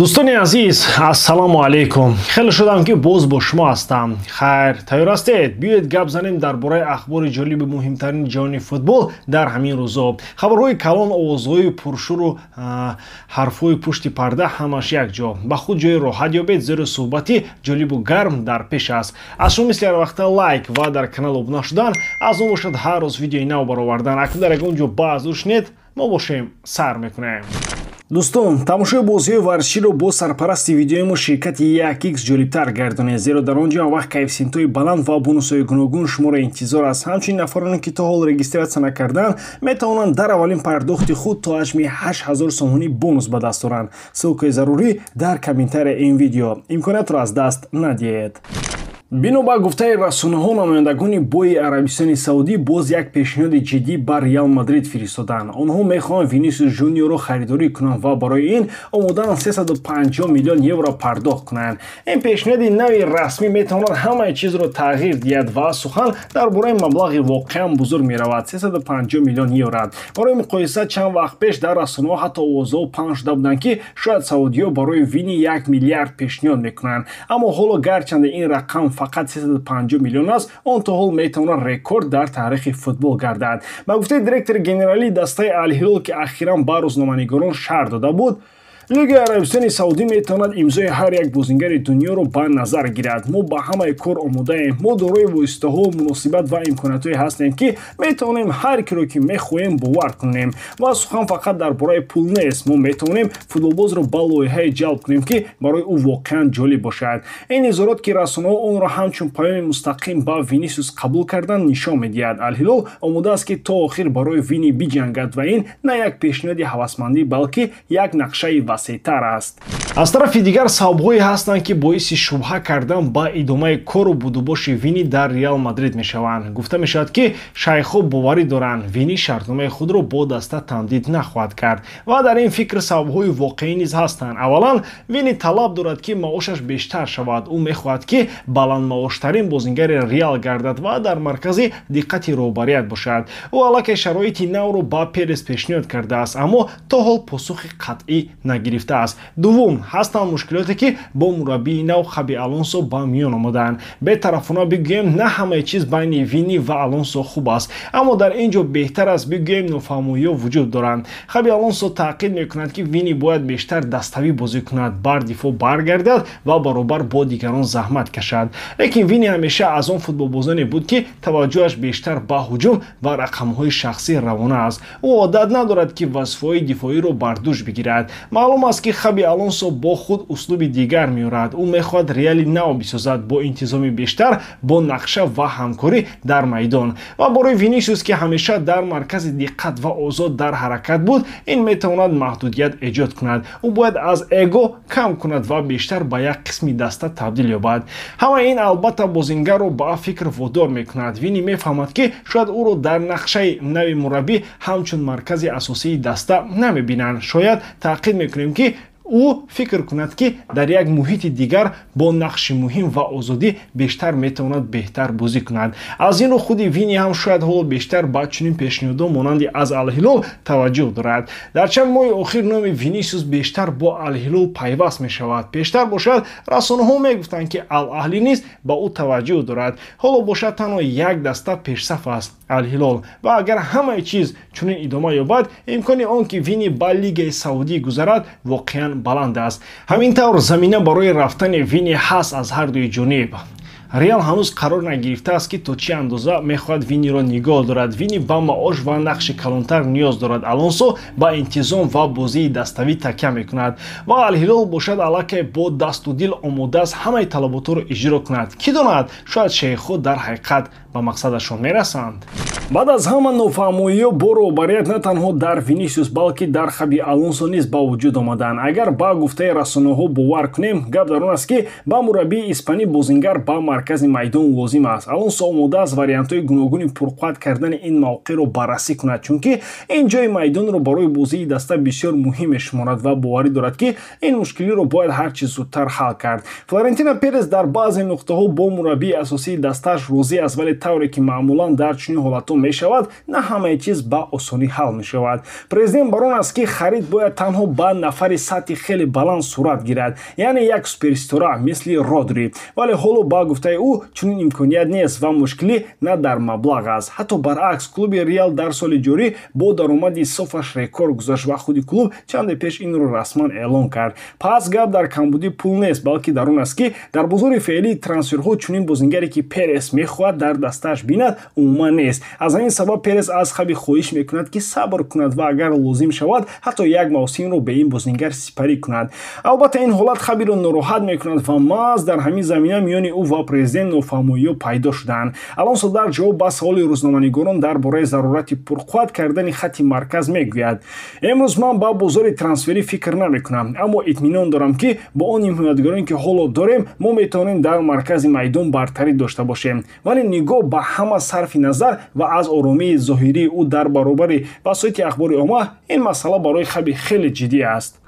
Дӯстони азиз, ассалому алайкум. Хеле шудам, ки боз бо шумо ҳастам. Хайр, тайёр ҳастед? Биёед, гап занем дар бораи ахбори ҷолиби муҳимтарини ҷаҳони футбол дар ҳамин рӯзо. Хабарҳои калон, овозҳои пуршӯру ҳарфҳои пушти парда, ҳамаш якҷо. Ба худ ҷои роҳат ёбед, зеро суҳбати ҷолибу гарм дар пеш аст. Аз шумо мисли ҳарвақта лайк ва дар канал обуна шудан, аз он бошад ҳар рӯз видеои нав баровардан. Акнун дар ягон ҷо баъз шунед, мо бошем, сар мекунем. Дӯстон, тамошои бозиҳои варзиширо бо сарпарасти видеои мо, ширкати 1x, ҷолибтар гардонед, зеро дар он ҷо вақт коэффисиентҳои баланд ва бонусҳои гуногун шуморо интизор аст. Ҳамчунин нафароне, ки то ҳол регистрация накарданд, метавонанд дар аввалин пардохти худ то ҳаҷми 8000 сомонӣ бонус ба даст оранд. Ссылкаи зарурӣ дар комментария ин видео. Имкониятро аз даст надиҳед. Бино ба гуфтаи расонаҳо, намояндагони бои Арабистони Саудӣ боз як пешниҳоди ҷиддӣ ба Реал Мадрид фиристоданд. Онҳо мехоҳанд Винисиус Жуниорро харидорӣ кунанд ва барои ин омодаанд 350 миллион евро пардохт кунанд. Ин пешниҳоди нави расмӣ метавонад ҳамаи чизро тағйир диҳад ва сухан дар бораи маблағи воқеан бузург меравад: 350 миллион евро. Барои муқоиса, чанд вақт пеш дар расонаҳо ҳатто овозҳо паҳн шуда буданд, ки шояд саудиҳо барои Вини 1 миллиард пешниҳод мекунанд. Аммо ҳоло, гарчанде ин рақам фақат 350 миллион аст, он то ҳол метавонад рекорд дар таърихи футбол гардад. Ба гуфтаи директори генералии дастаи Алҳилол, ки ахиран ба рӯзноманигорон шарҳ дода буд, Лигаи Арабистони Саудӣ метавонад имзои ҳар як бозингари дунёро ба назар гирад. Мо ба ҳамаи кор омодаем. Мо дорои воситаҳо, муносибат ва имкониятҳое ҳастем, ки метавонем ҳар киро, ки мехоҳем, бовар кунем. Ва сухан фақат дар бораи пул нест. Мо метавонем футболбозро ба лоиҳае ҷалб кунем, ки барои ӯ воқеан ҷолиб бошад. Ин изҳорот, ки расонаҳо онро ҳамчун паёми мустақим ба Винисиус қабул карданд, нишон медиҳад: Алҳилол омода аст, ки то охир барои Вини биҷангад ва ин на як пешниҳоди ҳавасмандӣ, балки як нақшаи васеътар аст. Аз тарафи дигар, сабабҳое ҳастанд, ки боиси шубҳа кардан ба идомаи кору будубоши Вини дар Реал Мадрид мешаванд. Гуфта мешавад, ки шайхҳо боварӣ доранд, Вини шартномаи худро бо даста тамдид нахоҳад кард, ва дар ин фикр сабабҳои воқеӣ низ ҳастанд. Аввалан, Вини талаб дорад, ки маошаш бештар шавад. Ӯ мехоҳад, ки баландмаоштарин бозингари Реал гардад ва дар маркази диққати роҳбарият бошад. Ӯ аллакай шароити навро ба Перес пешниҳод кардааст, аммо то ҳол посухи қатъӣ нагирифтааст. Дуввум, ҳастанд мушкилоте, ки бо мураббии нав Хаби Алонсо ба миён омаданд. Бетарафона бигӯем, на ҳамаи чиз байни Вини ва Алонсо хуб аст, аммо дар ин ҷо беҳтар аст бигӯем, нофаҳмоиҳо вуҷуд доранд. Хаби Алонсо таъқид мекунад, ки Вини бояд бештар даставӣ бозӣ кунад, бар дифоъ баргардад ва баробар бо дигарон заҳмат кашад. Лекин Вини ҳамеша аз он футболбозоне буд, ки таваҷҷӯҳаш бештар ба ҳуҷум ва рақамҳои шахсӣ равона аст. Ӯ одат надорад, ки вазифаҳои дифоиро бар дӯш бигирад. Маълум аст, ки Хаби Алонсо бо худ услуби дигар меорад. Ӯ мехоҳад Реали нав бисозад, бо интизоми бештар, бо нақша ва ҳамкорӣ дар майдон. Ва барои Винисиус, ки ҳамеша дар маркази диққат ва озод дар ҳаракат буд, ин метавонад маҳдудият эҷод кунад. Ӯ бояд аз эго кам кунад ва бештар ба як қисми даста табдил ёбад. Ҳамаи ин албатта бозингарро ба фикр водор мекунад. Вини мефаҳмад, ки шояд ӯро дар нақшаи нави мураббӣ ҳамчун маркази асосии даста намебинанд. Шояд таъқид мекунем, ки ӯ фикр кунад, ки дар як муҳити дигар бо нақши муҳим ва озодӣ бештар метавонад беҳтар бозӣ кунад. Аз ин рӯ худи Вини ҳам шояд ҳоло бештар ба чунин пешниҳодҳо монанди аз Алҳилол таваҷҷӯҳ дорад. Дар чанд моҳи охир номи Винисиус бештар бо Алҳилол пайваст мешавад. Пештар бошад, расонаҳо мегуфтанд, ки Алаҳлӣ низ ба ӯ таваҷҷӯҳ дорад. Ҳоло бошад, танҳо як даста пешсаф аст: Алҳилол. Ва агар ҳамаи чиз чунин идома ёбад, имкони он, ки Вини ба Лигаи Саудӣ гузарад, воқеан баланд аст. Ҳамин тавр, замина барои рафтани Вини ҳаст аз ҳардуи ҷониб. Реал ҳанӯз қарор нагирифтааст, ки то чӣ андоза мехоҳад Виниро нигоҳ дорад. Вини ба маош ва нақши калонтар ниёз дорад, Алонсо ба интизом ва бозии даставӣ такя мекунад ва Алҳилол бошад, аллакай бо дасту дил омода аст ҳамаи талаботҳоро иҷро кунад. Кӣ донад, шояд шейхҳо дар ҳақиқат ба мақсадашон мерасанд. Баъд аз ҳама, нофаҳмоиҳо бо роҳбарият на танҳо дар Винисиус, балки дар Хаби Алонсо низ ба вуҷуд омаданд. Агар ба гуфтаи расонаҳо бовар кунем, гап дар он аст, ки ба мураббии испанӣ бозингар ба маркази майдон лозим аст. Алонсо омода аст вариантҳои гуногуни пурқувват кардани ин мавқеъро баррасӣ кунад, чунки ин ҷои майдонро барои бозии даста бисёр муҳим мешуморад ва боварӣ дорад, ки ин мушкилиро бояд ҳар чӣ зудтар ҳал кард. Флорентино Перес дар баъзе нуқтаҳо бо мураббии асосии дастааш розӣ аст, вале тавре ки маъмулан дар чунин ҳолатҳо мешавад, на ҳамаи чиз ба осонӣ ҳал мешавад. Президент бар он аст, ки харид бояд танҳо ба нафари сатҳи хеле баланд сурат гирад, яъне як суперситора мисли Родри. Вале ҳоло, ба гуфтаи ӯ, чунин имконият нест ва мушкилӣ на дар маблағ аст. Ҳатто баръакс, клуби Реал дар соли ҷорӣ бо даромади софаш рекорд гузашт ва худи клуб чанде пеш инро расман эълон кард. Пас гап дар камбудии пул нест, балки дар он аст, ки дар бозори феълии трансферҳо чунин бозингаре, ки Перес мехоҳад дар дастааш бинад, умуман нест. Аз ҳамин сабаб Перес аз Хаби хоҳиш мекунад, ки сабр кунад ва агар лозим шавад, ҳатто як мавсимро бе ин бозингар сипарӣ кунад. Албатта, ин ҳолат Хабиро нороҳат мекунад ва маҳз дар ҳамин замина миёни ӯ ва президент нофаҳмоиҳо пайдо шуданд. Алонсо дар ҷавоб ба саволи рӯзноманигорон дар бораи зарурати пурқувват кардани хатти марказ мегӯяд: «Имрӯз ман ба бозори трансферӣ фикр намекунам, аммо итминон дорам, ки бо он ҳимоятгароне, ки ҳоло дорем, мо метавонем дар маркази майдон бартарӣ дошта бошем». Вале нигоҳ ба ҳама сарфи назар ва аз оромии зоҳирии ӯ дар баробари васоити ахбори омма, ин масъала барои Хаби хеле ҷиддӣ аст.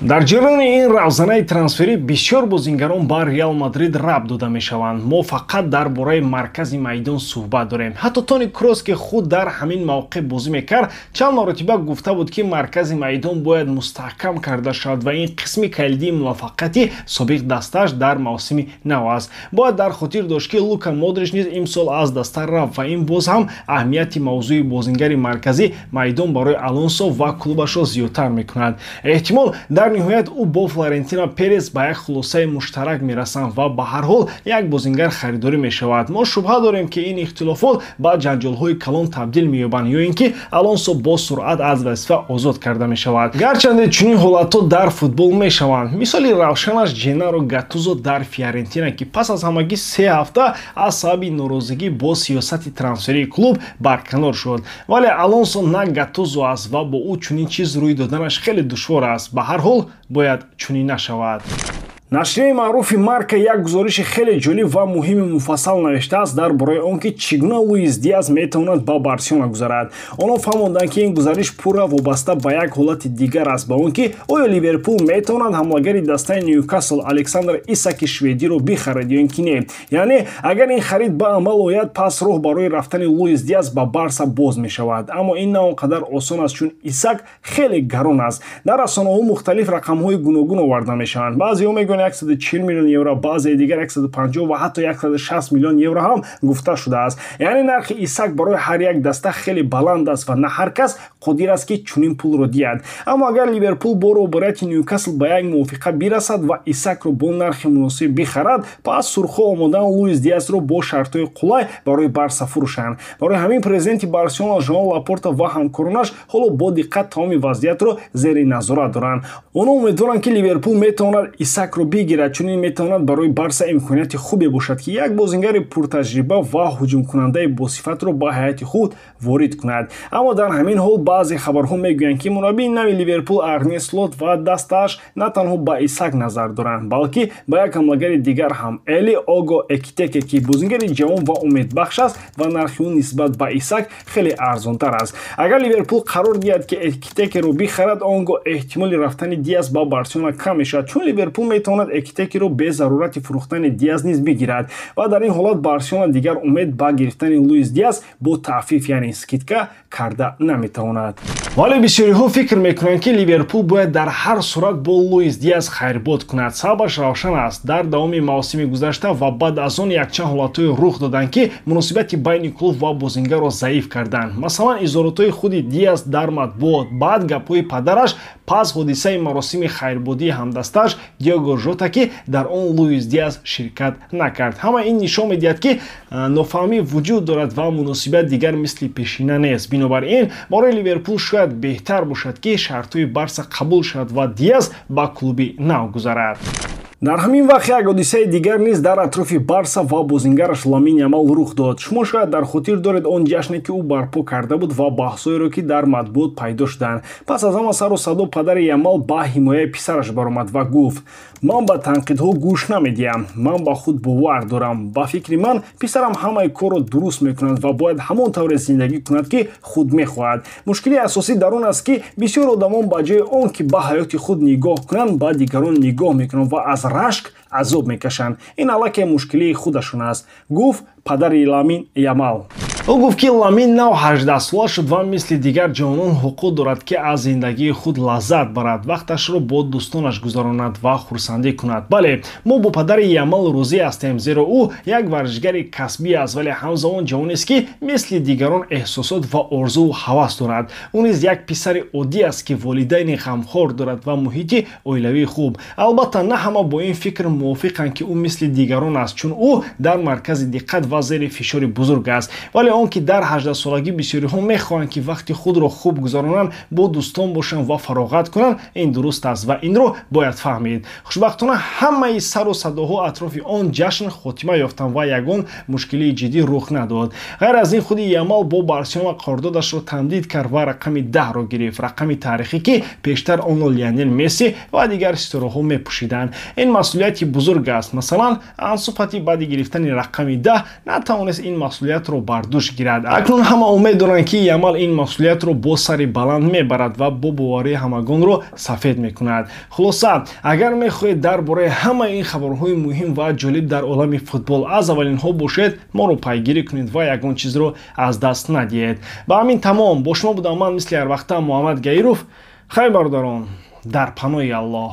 Дар ҷараёни ин равзанаи трансферӣ бисёр бозингарон ба Реал Мадрид рабт дода мешаванд. Мо фақат дар бораи маркази майдон суҳбат дорем. Ҳатто Тони Кросс, ки худ дар ҳамин мавқеъ бозӣ мекард, чанд маротиба гуфта буд, ки маркази майдон бояд мустаҳкам карда шавад ва ин қисми калидии муваффақияти собиқ дастааш дар мавсими нав аст. Бояд дар хотир дошт, ки Лука Модрич низ имсол аз даста рафт ва ин боз ҳам аҳамияти мавзӯи бозингари марказӣ майдон барои Алонсо ва клубашро зиёдтар мекунад. Эҳтимол, дар ниҳоят ӯ бо Флорентино Перес ба як хулосаи муштарак мерасанд ва ба ҳар ҳол як бозингар харидорӣ мешавад. Мо шубҳа дорем, ки ин ихтилофот ба ҷанҷолҳои калон табдил меёбанд ё ин ки Алонсо бо суръат аз вазифа озод карда мешавад. Гарчанде чунин ҳолатҳо дар футбол мешаванд. Мисоли равшанаш Ҷенаро Гаттузо дар Фиорентина, ки пас аз ҳамагӣ 3 ҳафта аз сабаби норозигӣ бо сиёсати трансферии клуб барканор шуд. Вале Алонсо на Гаттузо аст ва бо ӯ чунин чиз рӯй доданаш хеле душвор аст. Ба ҳар ҳол, бояд чунин нашавад. Нашрияи маъруфи Марка як гузориши хеле ҷолиб ва муҳими муфассал навиштааст дар бораи он, ки чӣ гуна Луис Диас метавонад ба Барселона гузарад. Онҳо фаҳмонданд, ки ин гузариш пурра вобаста ба як ҳолати дигар аст, ба он ки оё Ливерпул метавонад ҳамлагари дастаи Ньюкасл Александр Исаки шведиро бихарад ё ин ки не. Яъне агар ин харид ба амал ояд, пас роҳ барои рафтани Луис Диас ба Барса боз мешавад. Аммо ин на он қадар осон аст, чун Исак хеле гарон аст. Дар расонаҳо мухталиф рақамҳои гуногун оварда мешаванд. Баъзеҳо мегӯянд 140 миллион евро, баъзеи дигар 150 ва ҳатто 160 миллион евро ҳам гуфта шудааст. Яъне нархи Исак барои ҳар як даста хеле баланд аст ва на ҳар кас қодир аст, ки чунин пулро диҳад. Аммо агар Ливерпул бо роҳбарияти Ньюкасл ба як мувофиқа бирасад ва Исакро бо нархи муносиб бихарад, пас сурхҳо омодаанд Луис Диасро бо шартҳои қулай барои Барса фурӯшанд. Барои ҳамин президенти Барселона Жоан Лапорта ва ҳамкоронаш ҳоло бо диққат тамоми вазъиятро зери назорат доранд. Онҳо умедворанд, ки Ливерпул метавонад Исакро бигирад, чун ин метавонад барои Барса имконияти хубе бошад, ки як бозингари пуртаҷриба ва ҳуҷумкунандаи босифатро ба ҳайати худ ворид кунад. Аммо дар ҳамин ҳол баъзе хабарҳо мегӯянд, ки мураббии нави Ливерпул Арне Слот ва дастааш на танҳо ба Исак назар доранд, балки ба як ҳамлагари дигар ҳам, Эли Ого Экитеке, ки бозингари ҷавон ва умедбахш аст ва нархи ӯ нисбат ба Исак хеле арзонтар аст. Агар Ливерпул қарор диҳад, ки Экитекеро бихарад, он гоҳ эҳтимоли рафтани Диас ба Барселона кам мешавад, чун Ливерпул метавонад Экитекеро бе зарурати фурӯхтани Диас низ бигирад ва дар ин ҳолат Барселона дигар умед ба гирифтани Луис Диас бо таъфиф, яъне скидка, карда наметавонад. Вале бисёриҳо фикр мекунанд, ки Ливерпул бояд дар ҳар сурат бо Луис Диас хайрбод кунад. Сабабаш равшан аст. Дар давоми мавсими гузашта ва баъд аз он якчанд ҳолатҳое рух доданд, ки муносибати байни клуб ва бозингарро заиф карданд. Масалан, изҳоротҳои худи Диас дар матбуот, баъд гапҳои падараш пас ҳодисаи маросими хайрбодии ҳамдастааш Диого Жота, ки дар он Луис Диас ширкат накард. Ҳама ин нишон медиҳад, ки нофаҳмӣ вуҷуд дорад ва муносибат дигар мисли пешина нест. Бинобар ин барои Ливерпул шояд беҳтар бошад, ки шартҳои Барса қабул шавад ва Диас ба клуби нав гузарад. Дар ҳамин вақт як ҳодисаи дигар низ дар атрофи Барса ва бозингараш Ламин Ямал рух дод. Шумо шояд дар хотир доред он ҷашне, ки ӯ барпо карда буд, ва баҳсҳоеро, ки дар матбуот пайдо шуданд. Пас аз ҳама сару садо падари Ямал ба ҳимояи писараш баромад ва гуфт: «Ман ба танқидҳо гӯш намедиҳам, ман ба худ бовар дорам. Ба фикри ман, писарам ҳамаи корро дуруст мекунад ва бояд ҳамон тавре зиндагӣ кунад, ки худ мехоҳад. Мушкили асосӣ дар он аст, ки бисёр одамон ба ҷои он ки ба ҳаёти худ нигоҳ кунанд, ба дигарон нигоҳ мекунанд ва аз рашк азоб мекашанд. Ин аллакай мушкилии худашон аст», гуфт падари Ламин Ямал. Ӯ гуфт, ки Ламин нав 18 сола шуд ва мисли дигар ҷавонон ҳуқуқ дорад, ки аз зиндагии худ лаззат барад, вақташро бо дӯстонаш гузаронад ва хурсандӣ кунад. Бале, мо бо падари Ямал розӣ ҳастем, зеро ӯ як варзишгари касбӣ аст, вале ҳамзамон ҷавонест, ки мисли дигарон эҳсосот ва орзуву ҳавас дорад. Ӯ низ як писари оддӣ аст, ки волидайни ғамхор дорад ва муҳити оилавии хуб. Албатта, на ҳама бо ин фикр мувофиқанд, ки ӯ мисли дигарон аст, чун ӯ дар маркази диққат ва зери фишори бузург аст. Вале он ки дар 18-солагӣ бисёриҳо мехоҳанд, ки вақти худро хуб гузаронанд, бо дӯстон бошанд ва фароғат кунанд, ин дуруст аст ва инро бояд фаҳмид. Хушбахтона, ҳамаи сару садоҳо атрофи он ҷашн хотима ёфтанд ва ягон мушкилии ҷиддӣ рух надод. Ғайр аз ин, худи Ямал бо Барселона қарордодашро тамдид кард ва рақами 10-ро гирифт, рақами таърихӣ, ки пештар онро Лионел Месси ва дигар ситораҳо мепӯшиданд. Ин масъулияти бузург аст. Масалан, Ансу Фати баъди гирифтани рақами 10 натавонист ин масъулиятро бар дӯш гирад. Акнун ҳама умед доранд, ки Ямал ин масъулиятро бо сари баланд мебарад ва бо боварии ҳамагонро сафед мекунад. Хулоса, агар мехоҳед дар бораи ҳамаи ин хабарҳои муҳим ва ҷолиб дар олами футбол аз аввалинҳо бошед, моро пайгирӣ кунед ва ягон чизро аз даст надиҳед. Ба ҳамин тамом. Бо шумо будам ман, мисли ҳарвақта, Муҳаммад Гаиров. Хайр, бародарон, дар паноҳи Аллоҳ.